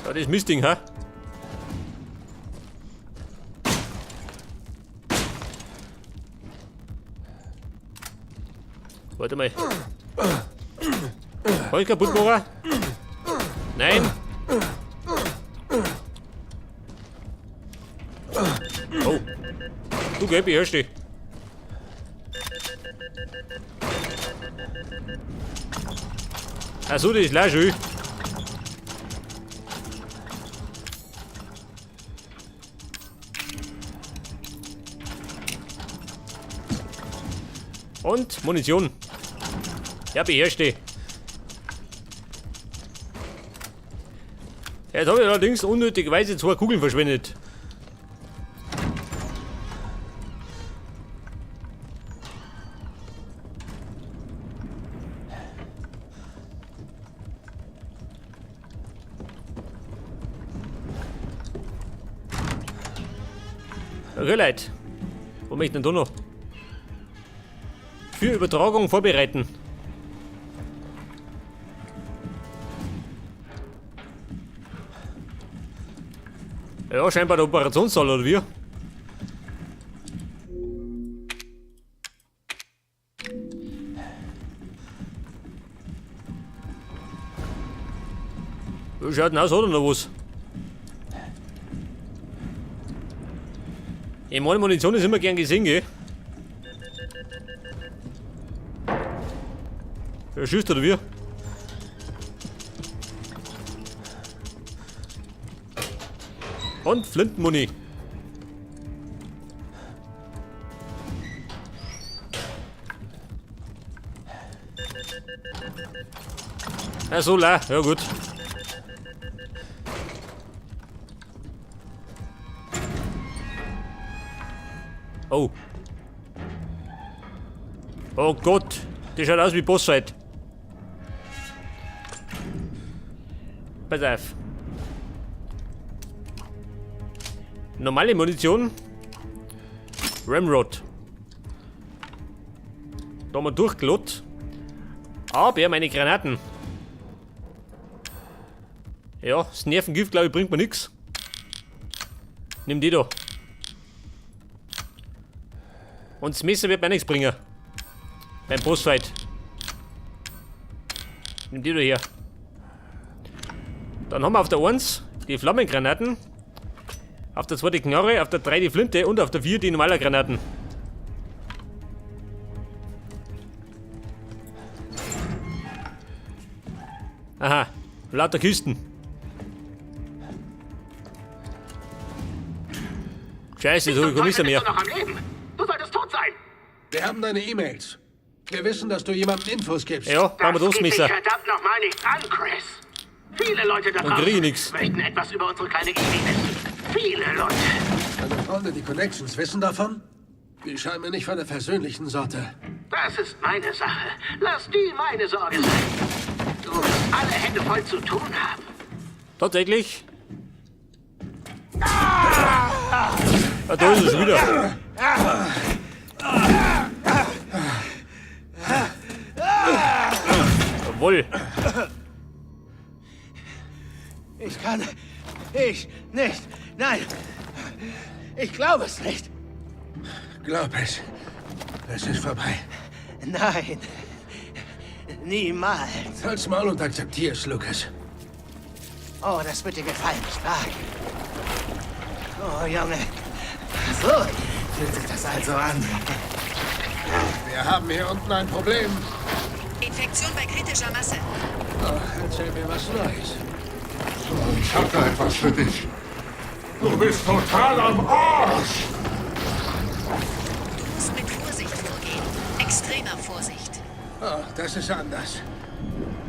Ja, das ist Mistding, ha? Warte mal. Kann ich kaputt machen? Nein. Oh. Du, gell, beherrsch dich. Achso, das ist gleich schön. Und Munition. Ja, beherrsch dich. Jetzt habe ich allerdings unnötigerweise 2 Kugeln verschwendet. Okay, Leute. Wo möchte ich denn da noch? Für Übertragung vorbereiten. Ja, scheinbar der Operationssaal, oder wie? Wie schaut denn aus, hat er noch was? Ich meine, Munition ist immer gern gesehen, gell? Wer schießt oder wie? Und Flintenmuni. Ja, so, la. Ja, gut. Oh. Oh Gott, das schaut aus wie Bossfight. Pass auf. Normale Munition. Ramrod. Da haben wir durchgelot. Aber meine Granaten. Ja, das Nervengift, glaub ich, bringt mir nix. Nimm die da. Und das Messer wird mir nichts bringen. Beim Bossfight. Nimm die da her. Dann haben wir auf der 1 die Flammengranaten. Auf der 2 die Knarre, auf der 3 die Flinte und auf der 4 die normalen Granaten. Aha, lauter Kisten. Scheiße, so komm ich nicht mehr. Bist du noch am Leben? Du solltest tot sein. Wir haben deine E-Mails. Wir wissen, dass du jemandem Infos gibst. Ja, brauchen wir Das geht Messer. dich verdammt nochmal nichts an, Chris. Viele Leute da Dann krieg ich draußen nix. möchten etwas über unsere kleine Idee wissen. Viele Leute. Deine Freunde, die Connections, wissen davon? Die scheinen mir nicht von der versöhnlichen Sorte. Das ist meine Sache. Lass die meine Sorge sein. Du wirst alle Hände voll zu tun haben. Tatsächlich? Ah, da ist es schon wieder. Jawohl. Ich kann... Ich nicht. Nein. Ich glaube es nicht. Glaub es. Es ist vorbei. Nein. Niemals. Halt's Maul und akzeptier's, Lucas. Oh, das wird dir gefallen, nicht wahr? Oh, Junge. So fühlt sich das also an. Wir haben hier unten ein Problem. Infektion bei kritischer Masse. Oh, erzähl mir was Neues. Ich hab da etwas für dich. Du bist total am Arsch! Du musst mit Vorsicht vorgehen. Extremer Vorsicht. Oh, das ist anders.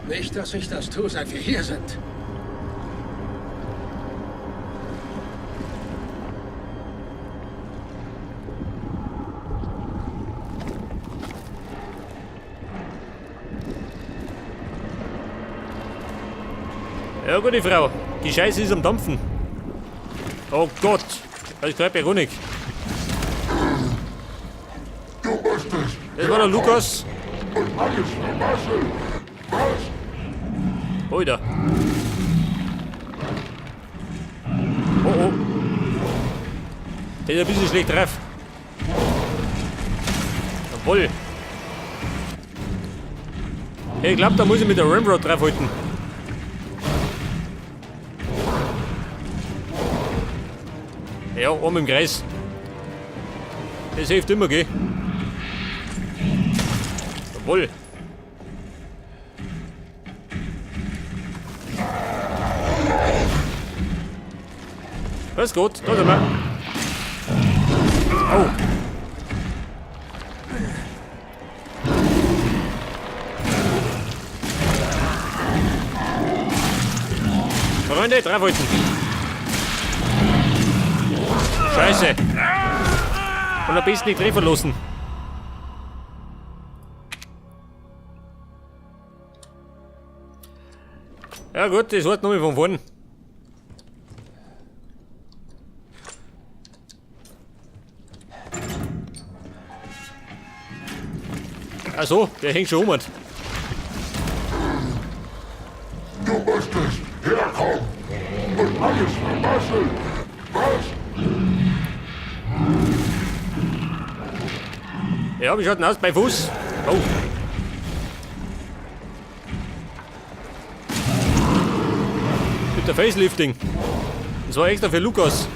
Nicht, dass ich das tue, seit wir hier sind. Ja, gute Frau. Die Scheiße ist am Dampfen. Oh Gott. Das gehört mir gar nicht. Du möchtest Das war der Lukas. und alles vermasseln. Was? Alter. Der ist ein bisschen schlecht drauf. Jawohl. Ich glaube, da muss ich mit der Ramrod draufhalten. Ja, oben im Kreis. Das hilft immer, gell? Jawohl. Alles gut, da sind wir. Oh. Freunde, draufhalten. Scheiße. Und am besten nicht treffen lassen. Ja gut, das war nochmal von vorn. Ach so, der hängt schon um. Du musstest herkommen und alles vermasseln. Was? Ja, wie schaut denn aus bei Fuß? Oh. Mit der Facelifting. Das war extra für Lukas.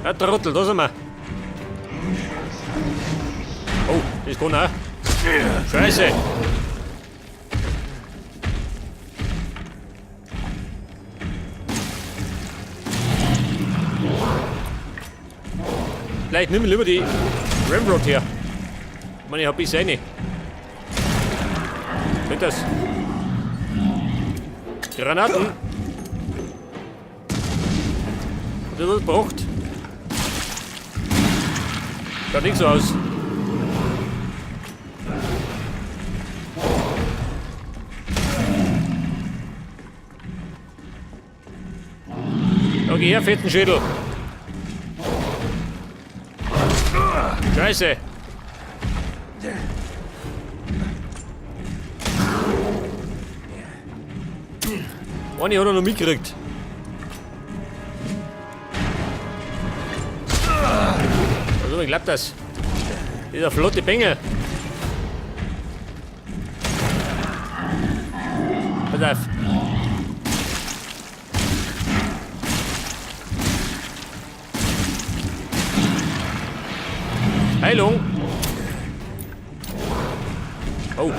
Ja, Trottel, da sind wir. Oh, das kann auch. Scheiße. Vielleicht nimm lieber die Ramrod her. Ich meine, ich hab bis eine. Könnt das? Granaten. Hat das was gebracht? Schaut nicht so aus. Okay, her, fetten Schädel. Scheiße. Eine hat er noch mitgekriegt. Also, ich glaub das. Dieser flotte Bengel. Pass auf. Heilung. Oh.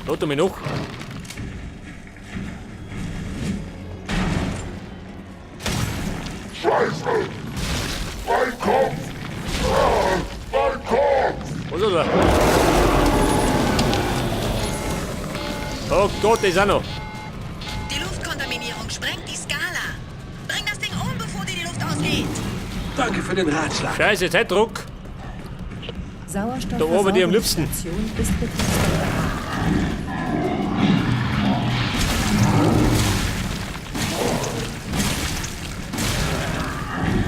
Lot mich noch. Scheiße! Mein Kopf! Ah, mein Kopf! Was ist da? Oh Gott, das ist auch noch. Die Luftkontaminierung sprengt die Skala. Bring das Ding um, bevor dir die Luft ausgeht. Danke für den Ratschlag. Scheiße, Zeitdruck. Da oben die am liebsten. Ist betriebsbereit.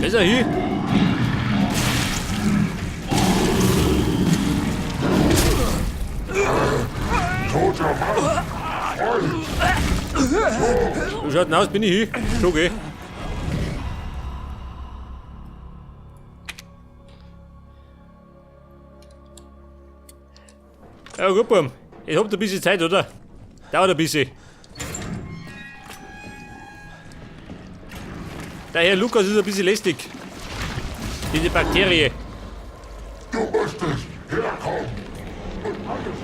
Da ist er hier. Toter Mann! Wie schaut denn aus? Bin ich hier? Schon, gell? Ja gut, Bub. Ich habt ein bisschen Zeit, oder? Dauert ein bisschen. Der Herr Lukas ist ein bisschen lästig. Diese Bakterie. Du musstest herkommen und alles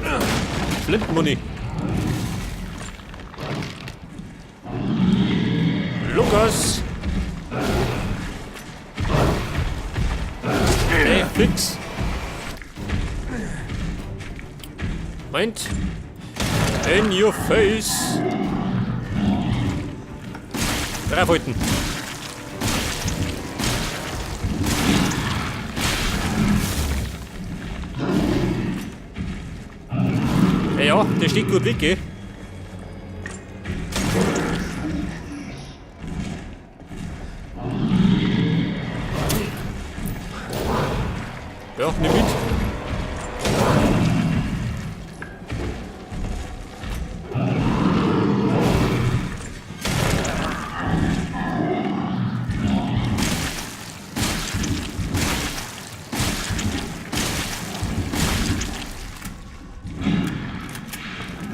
vermasseln. Flintenmuni. Lukas. Okay, fix. Moment. In your face. Draufhalten. Ja, ja, der steht gut weg, gell?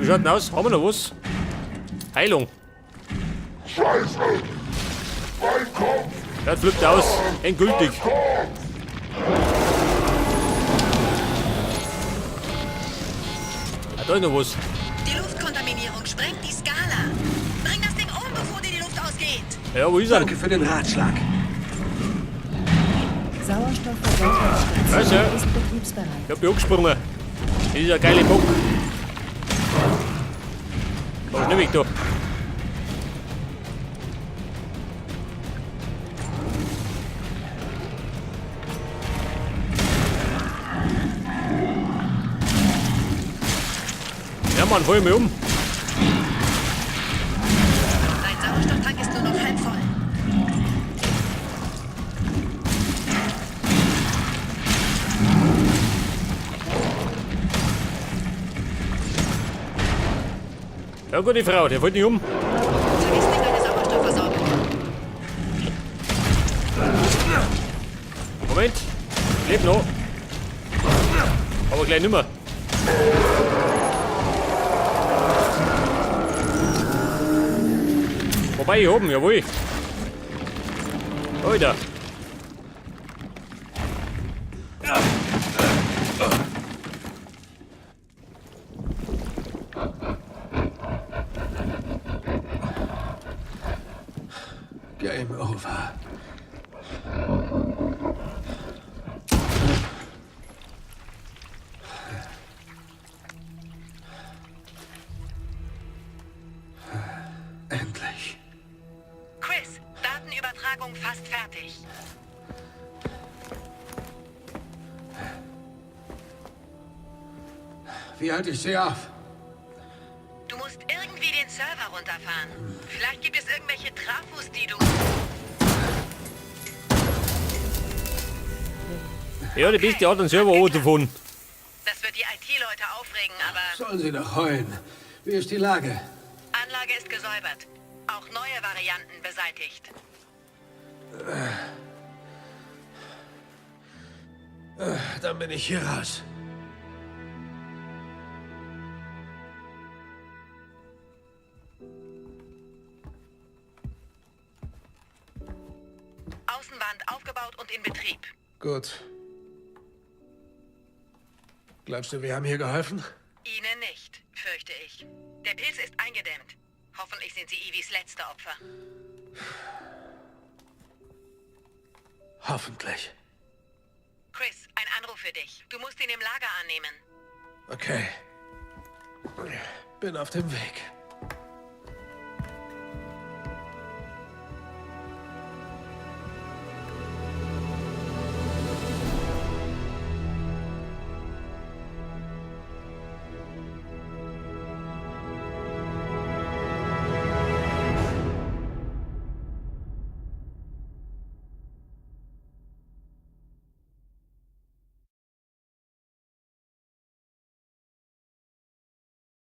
Wie schaut denn aus? Haben wir noch was? Heilung. Scheiße! Mein Kopf! Der flippt aus. Endgültig. Ah, da ist noch was. Die Luftkontaminierung sprengt die Skala. Bring das Ding um, bevor dir die Luft ausgeht. Ja, wo ist er? Danke für den Ratschlag. Was, ja? Sauerstoffversorgungsstation ist betriebsbereit. Ich hab mich angesprungen. Das ist ein geiler Bock. Was nehme ich da? Ja, Mann, fall mich um. Dein Sauerstofftank ist nur noch halb voll. Ja, gute Frau, der fällt nicht um. Vergiss nicht deine Sauerstoffversorgung. Moment. Ich leb noch. Aber gleich nimmer. Wobei, hier oben, jawohl. Alter. Game over. Endlich. Chris, Datenübertragung fast fertig. Wie halte ich sie auf? Du musst irgendwie den Server runterfahren. Vielleicht gibt es irgendwelche Trafos, die du... Ja, die beste Art, einen Server runterzufahren. Das wird die IT-Leute aufregen, aber Sollen sie doch heulen. Wie ist die Lage? Anlage ist gesäubert. Auch neue Varianten beseitigt. Dann bin ich hier raus. Außenwand aufgebaut und in Betrieb. Gut. Glaubst du, wir haben hier geholfen? Ihnen nicht, fürchte ich. Der Pilz ist eingedämmt. Hoffentlich sind Sie Ivis letzte Opfer. Hoffentlich. Chris, ein Anruf für dich. Du musst ihn im Lager annehmen. Okay. Bin auf dem Weg.